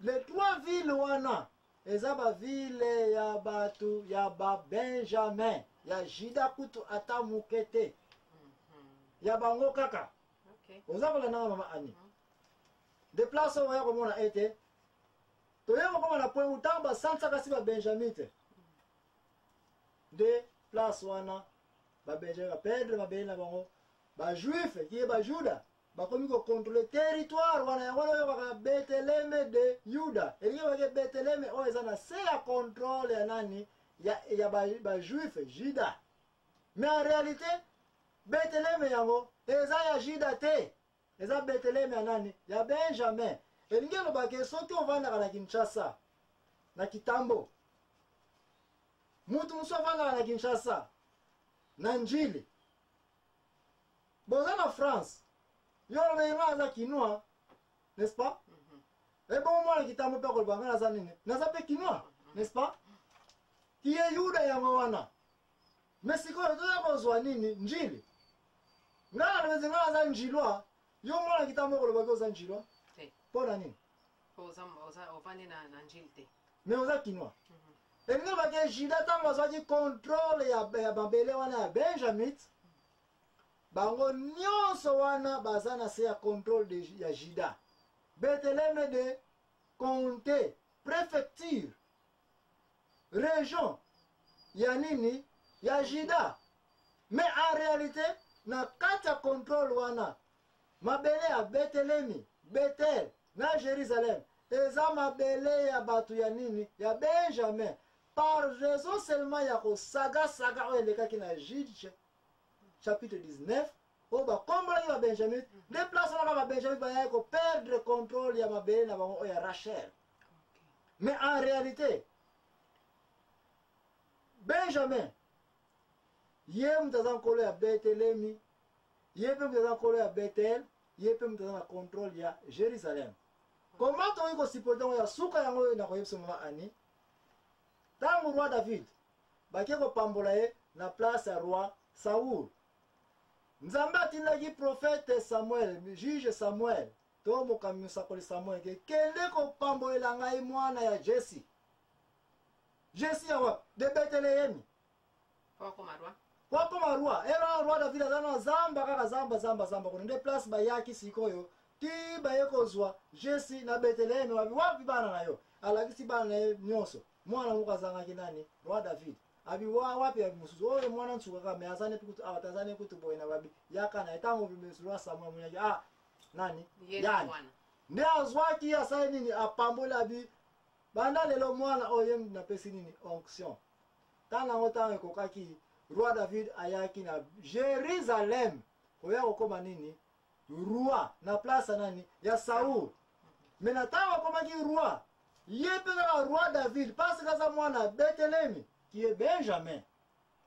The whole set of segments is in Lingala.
Les trois villes wana eza ba ville ya bato ya ba Benjamin, ya Juda kutu ata moke te, ya bango kaka. Oza kolanda nga, mama Ani? De place oyo oya komona ete toye kokoma na point ntango basantisaka si babenjamite, nde place wana babenjamin baperdre mabele na bango, bajuif kiye bajuda bakomi kocontrôler territoire wana. Yango wana oyokaka Beteleme de Yuda, elingi bake Beteleme oyo eza na se ya contrôle ya nani? Ya bajuif ba Juda. Mais en réalité, Beteleme yango eza ya Juda te, eza Beteleme ya nani? Ya Benjamin. Elingi elobake soki ovandaka na Kinshasa na Kitambo, mutu mosusu avandaka na Kinshasa na Njili, boza na France, yo olobi nga aza Kinois, n'est-ce pas? Ebongo mwana Kitambo mpe akoloba nga naza nini? Naza mpe Kinois, n'est-ce pas? Kiye Yuda yango wana. Mais sikoyo toza kozwa nini? Njili. Nga nalobezi nga naza Njilwa, yo mwana Kitambo okolobaki oza Njilwa? Te. Mpo na nini? Po ovandi na Njili te. Mais oza Kinois. Elingi olobaki Juda ntango azwaki contrôle ya mabele wana ya Benjamite, bango nyonso wana baza na se ya contrôle ya Juda. Beteleme de comté, préfecture, région ya nini? Ya Juda. Mais en réalité, na kati ya contrôle wana, mabele ya Betelemi, Betel na Jérusalem eza mabele ya bato ya nini? Ya Benjamin. Par raison seulement ya kosagasaga oyo elekaki na Juge chapitre 19, oyo bakombolaki babenjamin, nde place wana babenjamin bayaki koperdre contrôle ya mabele na bango oyo ya Rachel. Mais en réalité, Benjamin ye moto aza nkolo ya Betelemi, ye mpe moto aza nkolo ya Betel, ye mpe moto aza na contrôle ya Jérusalem. Comment tokoki kosupporter yango? Ya suka yango oyo nakoyebisa mama Ani: ntango roi David bake kopambola ye na place ya roi Saul, Nzambe atindaki prophète Samuel, juge Samuel to mokambi mosakoli Samuel, ke kende kopambolela ngai mwana ya Jesi. Jesi ya wapi? De Betelehemi. Po akoma roi. Po akoma roi. Ero roi David aza na zamba kaka, zamba, zamba, zamba kuna. Nde place bayaki sikoyo ti baye kozwa Jesi na Betelehemi. Wapi, wapi bana na yo? Alakisi bana na ye nyonso, mwana moko azangaki. Nani? Roi David. Abi wa wapi ya mosusu oyo? Mwana nsuka kaka, mais aza ne kutu awa, aza ne kutu boye na babi yaka na ye. Ntango roi Samuel amonaki, ah, nani? Ye yani mwana. Nde azwaki, asali nini? Apamboli, abi banda lelo mwana oyo ye napesi nini? Onction. Ntango yango, ntango ekokaki, roi David ayaki na Jérusalem koya kokóma nini? Roi na place ya nani? Ya Saul. Mais na ntango akomaki roi, ye mpe kaka roi David, parce que aza mwana ya Betelemi qui est Benjamin,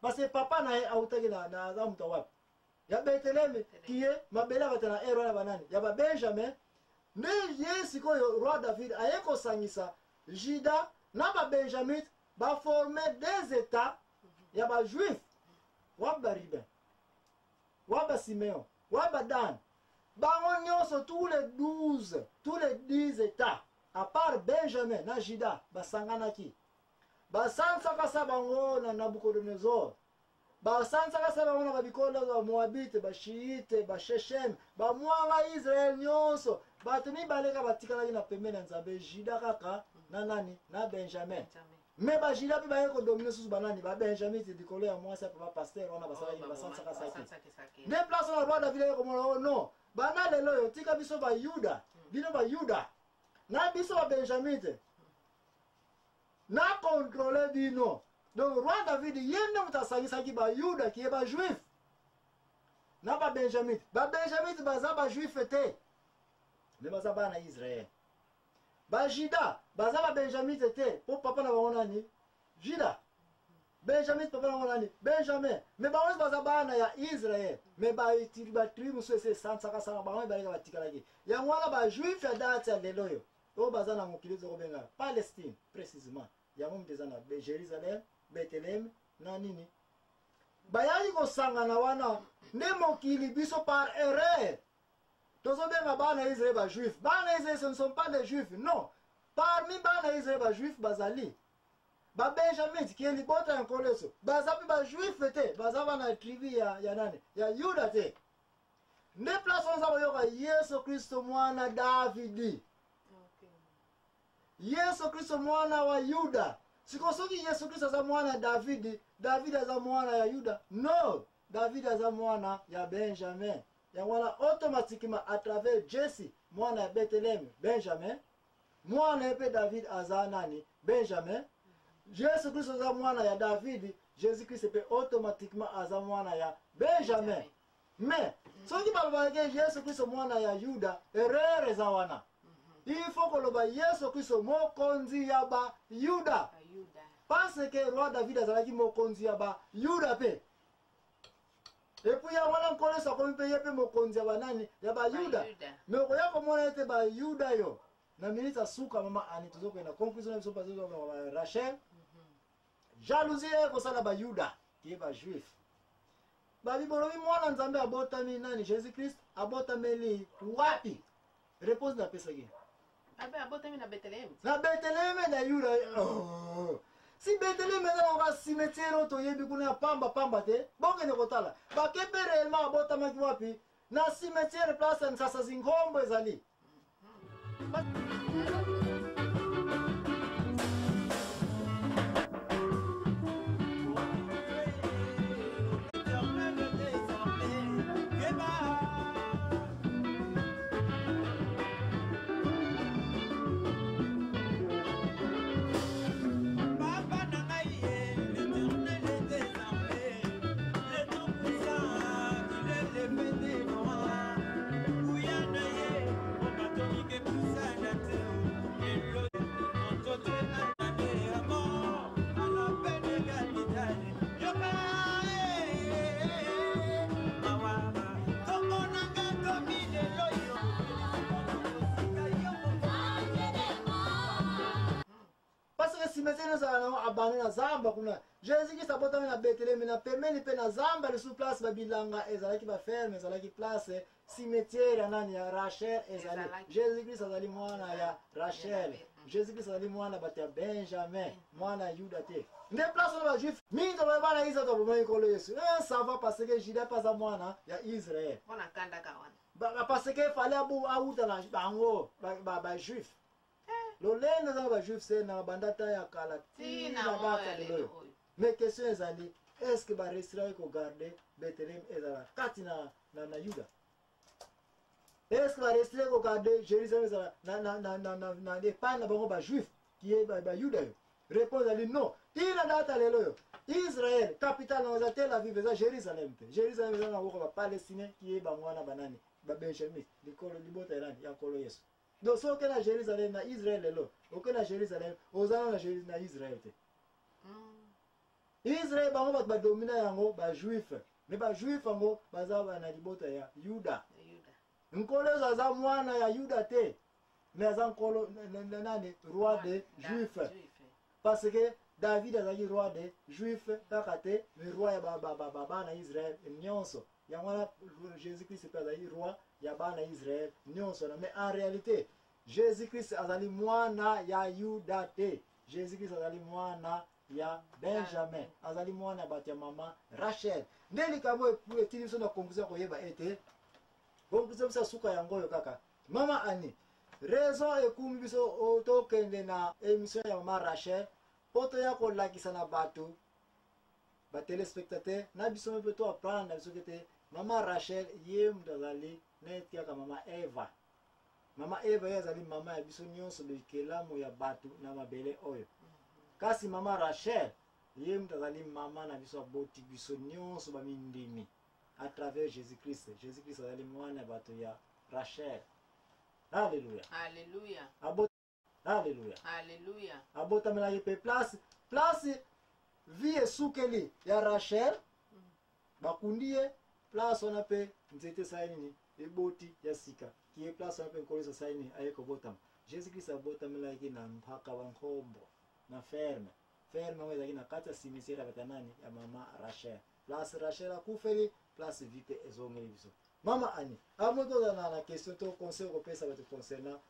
parce que papa na ye autaki na aza moto wapi? Ya Betelemi, qui est mabele ya bato na ere wana banani? Ya babenjamin. Nde ye sikoyo roi David aye kosangisa Juda na babenjamite, baforme des états ya bajuif. Wapi baruben? Wapi basimeon? Wapi badan? Bango nyonso, tous les 12, tous les 10 états à part Benjamin na Juda, basanganaki, basansakasa bango na Nabucodonosor, basansakasa bango na babikolo, bamoabite, bashiite, bashechem, bamwanga Israel nyonso. Bato mibale kaka batikalaki na pembeni ya Nzambe, Juda kaka na nani? Na Benjamin. Benjamin. Mais bajuda mpe baye kodominer susu banani? Babenjamite, likolo ya mwasi ya papa pasteur wana basalaki basansakasaki. Basansakisaki. Nde place wana roi David aye komona: o non, banda lelo oyo tika biso bayuda, bino bayuda na biso babenjamite na contrôle bino. Donc roi David ye nde moto asangisaki bayuda kiye bajuif na babenjamite. Babenjamite baza bajuif te, mais baza bana Israel. Bajuda baza babenjamite te, mpo papa na bango nani? Juda. Benjamin, papa na bango nani? Benjamin. Mais bango nyonso baza bana ya Israel, mais batribu mosusu esi esansakasaka bango, ebaleka batikalaki. Yango wana bajuif ya date ya lelo oyo, oyo baza na mokili oyo tokobenga Palestine précisement, yango moto eza na Jérusalem, Bethlehem na nini, bayaki kosangana wana. Nde mokili biso par erreur tozobenga bana Israel bajuif. Bana Israel, ce ne sont pas des juifs, non. Parmi bana ya Israel bajuif bazali babenjamite kie libota ya Nkolo Yesu baza mpe bajuif te, baza bana ya tribu ya nani? Ya Yuda te. Nde place wana oza koyoka Yesu Kristo mwana Davidi. Yesu Kristo mwana wa Yuda. Siko soki Yesu Kristo aza mwana ya Davidi, Davidi aza mwana ya Yuda? No, Davidi aza mwana ya Benjamin. Yango wana automatiquement à travers Jesse mwana ya Bethlehem, Benjamin, mwana ye mpe David aza nani? Benjamin. Yesu Kristo aza mwana ya David, Jésus Christ mpe automatiquement aza mwana ya Benjamin. Mais soki balobaka ke Yesu Kristo mwana ya Yuda, erreur eza wana. Il faut koloba Yesu Kristo mokonzi ya ba Yuda, parce que roi David azalaki mokonzi ya ba Yuda mpe. Et puis yango wana Nkolo Yesu akomi mpe ye mpe mokonzi ya banani? Ya Bayuda. Mais okoya komona ete Bayuda yo na minute ya suka, mama Ani, tozokende na conclusion na biso, ba Rachel jalousie ye kosala Bayuda ke bajuif babi bolobi mwana Nzambe abotami nani? Jésus Christ abotameli wapi? Réponse napesaki. Abe abotami na Bethlehem. Na Bethlehem na Yuda. Oh. Si Bethlehem eza na ba cimetière oyo toyebi kuna ya pamba pamba te, bokende kotala. Bake mpe réellement abotamaki wapi? Na cimetière place ya Nsasa Zingombo ezali. Parce que cimetière ezala nango abandonné na zamba kuna. Jésus Christ abotami na Bethléem na pembeni mpe na zamba lisusu place babilanga ezalaki, baferme ezalaki, place cimetière ya nani? Ya Rachel ezali. Jésus Christ azali mwana ya Rachel. Jésus Christ azali mwana bato ya Benjamin, mwana ya Yuda te. Nde place wana bajuif mingi tobaye bana Israel tobomaki Nkolo Yesu. Ça va, parce que Juda mpe aza mwana ya Israel. Parce que fallait awuta na bango bajuif. Lolendo eza na bajuif se na banda ta ya kala tina data lelo oyo. Mais question ezali, est ce que baresiraki kogarde Bethlehem ezala kati na Yuda? Est ce que baresiraki kogarde Jérusalem ezala na epai na bango bajuif kie bayuda yo? Réponse ezali non. Tina data lelo oyo Israel capitale nango eza Tel Aviv, eza Jérusalem te. Jérusalem eza na maboko bapalestinien kie bango wana banani? Babenjamin, likolo libota ya nani? Ya Nkolo Yesu. Donc soki oke na Jérusalem na Israel lelo, oke na Jérusalem, ozala na Israel te. Israel bango bato badomina yango bajuif, mais bajuif yango baza na libota ya Yuda. Nkolo Yesu aza mwana ya Yuda te, mais aza nkolo nani? Roi de juif, parce que David azalaki roi de juif kaka te, mais roi ya bana Israel nyonso. Yango wana Jésus Christ mpe azali roi ya bana Israel nyonso wana. Mais en réalité Jésus Christ azali mwana ya Yuda te. Jésus Christ azali mwana ya Benjamin, azali mwana ya bato ya mama Rachel. Nde likambo etindi biso na conclusion ya koyeba ete conclusion biso ya suka yango oyo kaka, mama Ani, raison ekumbi biso tokende na émission ya mama Rachel mpo toya kolakisa na bato batelespectateur na biso mpe to apprendre na biso kete mama Rachel ye moto azali neti kaka mama Eva. Mama Eva ye azali mama ya biso nyonso bikelamu ya bato na mabele oyo, kasi mama Rachel ye moto azali mama na biso, aboti biso nyonso bamindimi à travers Jésus Christ. Jésus Christ azali mwana ya bato ya Rachel. Alléluia. Alléluia. Alléluia. Alléluia. Abotamelaki mpe place vie esukeli ya Rachel, bakundi ye place wana mpe nzete esali nini? Eboti ya sika kie place wana mpe Nkolo Yesu asali nini? Aye kobotama. Jésus Christ abotamelaki na mpaka bankombo na ferme yango ezalaki na kati ya cimetière ya bato ya nani? Ya mama Rachel. Place Rachel akufeli, place vie mpe ezongeli biso. Mama Ani, amoki kozala na question to conseil okopesa bato concernant?